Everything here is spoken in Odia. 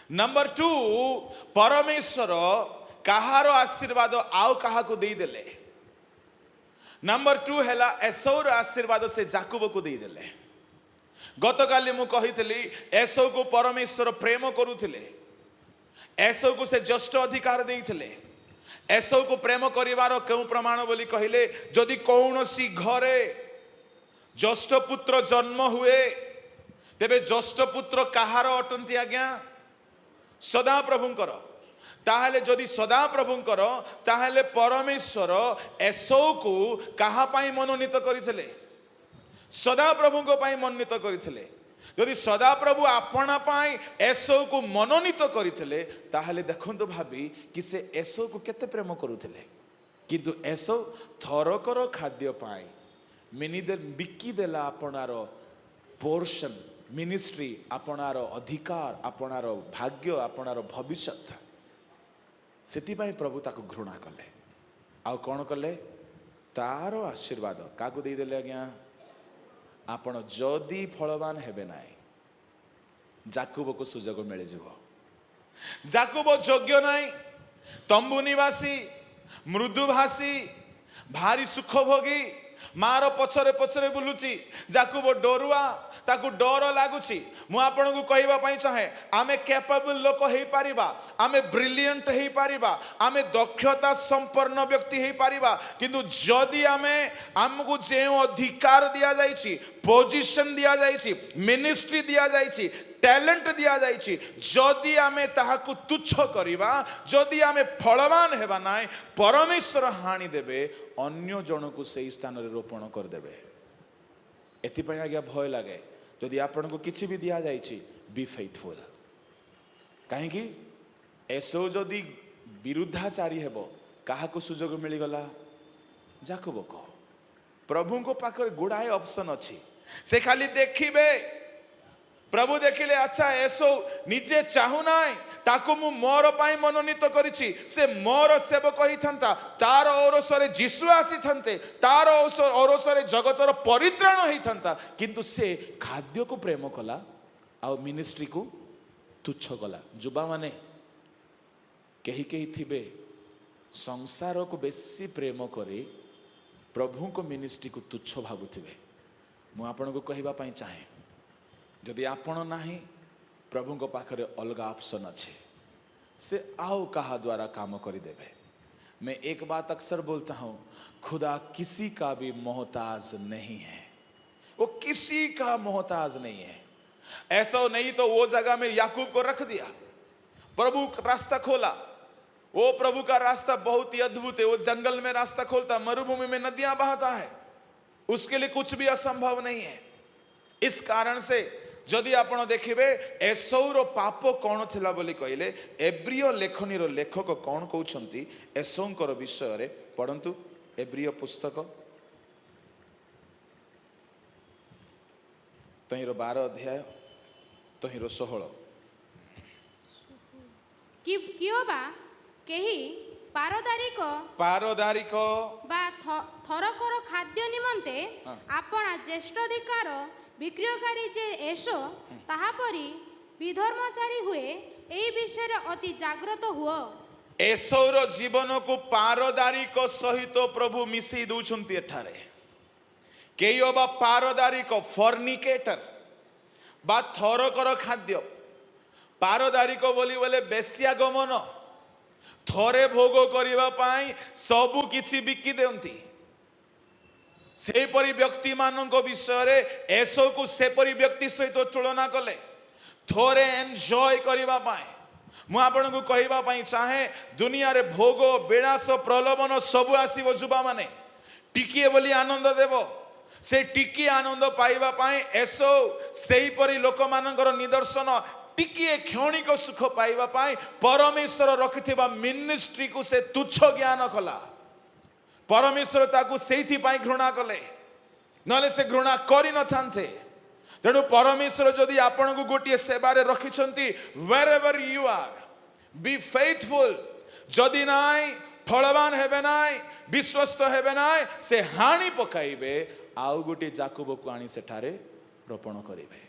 ନମ୍ବର 2, ପରମେଶ୍ୱର କାହାର ଆଶୀର୍ବାଦ ଆଉ କାହାକୁ ଦେଇଦେଲେ? ନମ୍ବର 2 ହେଲା, ଏସୌର ଆଶୀର୍ବାଦ ସେ ଜାକୁବକୁ ଦେଇଦେଲେ। ଗତକାଲି ମୁଁ କହିଥିଲି, ଏସୌକୁ ପରମେଶ୍ୱର ପ୍ରେମ କରୁଥିଲେ। ଏସୌକୁ ସେ ଜ୍ୟେଷ୍ଠ ଅଧିକାର ଦେଇଥିଲେ। ଏସୌକୁ ପ୍ରେମ କରିବାର କେଉଁ ପ୍ରମାଣ ବୋଲି କହିଲେ, ଯଦି କୌଣସି ଘରେ ଜ୍ୟେଷ୍ଠ ପୁତ୍ର ଜନ୍ମ ହୁଏ, ତେବେ ଜ୍ୟେଷ୍ଠ ପୁତ୍ର କାହାର ଅଟନ୍ତି ଆଜ୍ଞା? ସଦାପ୍ରଭୁଙ୍କର। ତାହେଲେ ଯଦି ସଦାପ୍ରଭୁଙ୍କର, ତାହେଲେ ପରମେଶ୍ୱର ଏସୌକୁ କାହା ପାଇଁ ମନୋନୀତ କରିଥିଲେ? ସଦାପ୍ରଭୁଙ୍କ ପାଇଁ ମନୋନୀତ କରିଥିଲେ। ଯଦି ସଦାପ୍ରଭୁ ଆପଣା ପାଇଁ ଏସୌକୁ ମନୋନୀତ କରିଥିଲେ, ତାହେଲେ ଦେଖନ୍ତୁ ଭାବି କି ସେ ଏସୌକୁ କେତେ ପ୍ରେମ କରୁଥିଲେ। କିନ୍ତୁ ଏସୌ ଥରକର ଖାଦ୍ୟ ପାଇଁ ମିନି ବିକିଦେଲା ଆପଣାର ପୋର୍ସନ, ମିନିଷ୍ଟ୍ରି, ଆପଣାର ଅଧିକାର, ଆପଣାର ଭାଗ୍ୟ, ଆପଣାର ଭବିଷ୍ୟତ। ସେଥିପାଇଁ ପ୍ରଭୁ ତାକୁ ଘୃଣା କଲେ। ଆଉ କ'ଣ କଲେ? ତାର ଆଶୀର୍ବାଦ କାହାକୁ ଦେଇଦେଲେ ଆଜ୍ଞା? ଆପଣ ଯଦି ଫଳବାନ ହେବେ ନାହିଁ, ଜାକୁବକୁ ସୁଯୋଗ ମିଳିଯିବ। ଜାକୁବ ଯୋଗ୍ୟ ନାହିଁ। ତମ୍ବୁ ନିବାସୀ, ମୃଦୁଭାଷୀ, ଭାରି ସୁଖଭୋଗୀ, ମାର ପଛରେ ପଛରେ ବୁଲୁଛି। ଜାକୁବ ଡରୁଆ, ତାକୁ ଡର ଲାଗୁଛି। ମୁଁ ଆପଣଙ୍କୁ କହିବା ପାଇଁ ଚାହେଁ, ଆମେ କ୍ୟାପେବଲ ଲୋକ ହେଇପାରିବା, ଆମେ ବ୍ରିଲିୟଣ୍ଟ ହେଇପାରିବା, ଆମେ ଦକ୍ଷତା ସମ୍ପନ୍ନ ବ୍ୟକ୍ତି ହେଇପାରିବା, କିନ୍ତୁ ଯଦି ଆମେ ଆମକୁ ଯେଉଁ ଅଧିକାର ଦିଆଯାଇଛି, ପୋଜିସନ ଦିଆଯାଇଛି, ମିନିଷ୍ଟ୍ରି ଦିଆଯାଇଛି, ଟ୍ୟାଲେଣ୍ଟ ଦିଆଯାଇଛି, ଯଦି ଆମେ ତାହାକୁ ତୁଚ୍ଛ କରିବା, ଯଦି ଆମେ ଫଳବାନ ହେବା ନାହିଁ, ପରମେଶ୍ୱର ହାଣି ଦେବେ, ଅନ୍ୟ ଜଣକୁ ସେଇ ସ୍ଥାନରେ ରୋପଣ କରିଦେବେ। ଏଥିପାଇଁ ଆଜ୍ଞା ଭୟ ଲାଗେ। ଯଦି ଆପଣଙ୍କୁ କିଛି ବି ଦିଆଯାଇଛି, ବି ଫେଥଫୁଲ। କାହିଁକି? ଏସବୁ ଯଦି ବିରୁଦ୍ଧାଚାରୀ ହେବ, କାହାକୁ ସୁଯୋଗ ମିଳିଗଲା? ଜାକୁବକୁ। ପ୍ରଭୁଙ୍କ ପାଖରେ ଗୁଡ଼ାଏ ଅପସନ୍ ଅଛି, ସେ ଖାଲି ଦେଖିବେ। ପ୍ରଭୁ ଦେଖିଲେ, ଆଚ୍ଛା, ଏସୌ ନିଜେ ଚାହୁଁନାହିଁ, ତାକୁ ମୁଁ ମୋର ପାଇଁ ମନୋନୀତ କରିଛି। ସେ ମୋର ସେବକ ହେଇଥାନ୍ତା, ତାର ଔରସରେ ଯୀଶୁ ଆସିଥାନ୍ତେ, ତାର ଔରସରେ ଜଗତର ପରିତ୍ରାଣ ହେଇଥାନ୍ତା। କିନ୍ତୁ ସେ ଖାଦ୍ୟକୁ ପ୍ରେମ କଲା ଆଉ ମିନିଷ୍ଟ୍ରିକୁ ତୁଚ୍ଛ କଲା। ଯୁବାମାନେ କେହି କେହି ଥିବେ, ସଂସାରକୁ ବେଶୀ ପ୍ରେମ କରି ପ୍ରଭୁଙ୍କ ମିନିଷ୍ଟ୍ରିକୁ ତୁଚ୍ଛ ଭାବୁଥିବେ। ମୁଁ ଆପଣଙ୍କୁ କହିବା ପାଇଁ ଚାହେଁ, ଯଦି ଆପଣ ନାହିଁ, ପ୍ରଭୁଙ୍କ ପାଖରେ ଅଲଗା ଅପସନ୍ ଅଛି। ସେ ଆଉ କାହା ଦ୍ୱାରା କାମ କରିଦେବେ। मैं एक बात अक्सर बोलता हूं, खुदा किसी का भी मोहताज नहीं है। वो किसी का मोहताज नहीं है। ऐसा नहीं तो वो जगह में याकूब को रख दिया, प्रभु रास्ता खोला। वो प्रभु का रास्ता बहुत ही अद्भुत है। वो जंगल में रास्ता खोलता, मरुभूमि में नदियां बहाता है। उसके लिए कुछ भी असंभव नहीं है। इस कारण से ଯଦି ଆପଣ ଦେଖିବେ, ଏସୌର ପାପ କ'ଣ ଥିଲା ବୋଲି କହିଲେ, ଏବ୍ରିୟ ଲେଖନୀର ଲେଖକ କ'ଣ କହୁଛନ୍ତି ଏସୌଙ୍କର ବିଷୟରେ, ପଢ଼ନ୍ତୁ। ଏବ୍ରିୟ ପୁସ୍ତକ ତହିଁର 12 ଅଧ୍ୟାୟ, ତହିଁର 16। କିଅବା କେହି ପାରଦାରିକ ପାରଦାରିକ ବା ଥରକର ଖାଦ୍ୟ ନିମନ୍ତେ ଆପଣା ଜ୍ୟେଷ୍ଠାଧିକାର ବିକ୍ରୟକାରୀ ଯେ ଏଷୌ, ତାହା ପରି ବିଧର୍ମଚାରୀ ହୁଏ, ଏହି ବିଷୟରେ ଅତି ଜାଗ୍ରତ ହୁଅ। ଏସୌର ଜୀବନକୁ ପାରଦାରିକ ସହିତ ପ୍ରଭୁ ମିଶେଇ ଦଉଛନ୍ତି ଏଠାରେ। କେହି ଅବା ପାରଦାରିକ, ଫର୍ନିକେଟର ବା ଥରକର ଖାଦ୍ୟ। ପାରଦାରିକ ବୋଲି ବୋଲେ ବେଶ୍ୟା ଗମନ। ଥରେ ଭୋଗ କରିବା ପାଇଁ ସବୁ କିଛି ବିକି ଦିଅନ୍ତି। ସେହିପରି ବ୍ୟକ୍ତିମାନଙ୍କ ବିଷୟରେ ଏସୌକୁ ସେପରି ବ୍ୟକ୍ତି ସହିତ ତୁଳନା କଲେ, ଥରେ ଏନ୍ଜୟ କରିବା ପାଇଁ। ମୁଁ ଆପଣଙ୍କୁ କହିବା ପାଇଁ ଚାହେଁ, ଦୁନିଆରେ ଭୋଗ, ବିଳାସ, ପ୍ରଲୋଭନ ସବୁ ଆସିବ। ଯୁବାମାନେ, ଟିକିଏ ବୋଲି ଆନନ୍ଦ ଦେବ। ସେ ଟିକିଏ ଆନନ୍ଦ ପାଇବା ପାଇଁ ଏସୌ ସେହିପରି ଲୋକମାନଙ୍କର ନିଦର୍ଶନ। ଟିକିଏ କ୍ଷଣିକ ସୁଖ ପାଇବା ପାଇଁ ପରମେଶ୍ୱର ରଖିଥିବା ମିନିଷ୍ଟ୍ରିକୁ ସେ ତୁଚ୍ଛ ଜ୍ଞାନ କଲା। ପରମେଶ୍ୱର ତାକୁ ସେଇଥିପାଇଁ ଘୃଣା କଲେ, ନହେଲେ ସେ ଘୃଣା କରିନଥାନ୍ତେ। ତେଣୁ ପରମେଶ୍ୱର ଯଦି ଆପଣଙ୍କୁ ଗୋଟିଏ ସେବାରେ ରଖିଛନ୍ତି, wherever you are, be faithful. ଯଦି ନାଇଁ, ଫଳବାନ ହେବେ ନାହିଁ, ବିଶ୍ୱସ୍ତ ହେବେ ନାହିଁ, ସେ ହାଣି ପକାଇବେ, ଆଉ ଗୋଟିଏ ଜାକୁବକୁ ଆଣି ସେଠାରେ ରୋପଣ କରିବେ।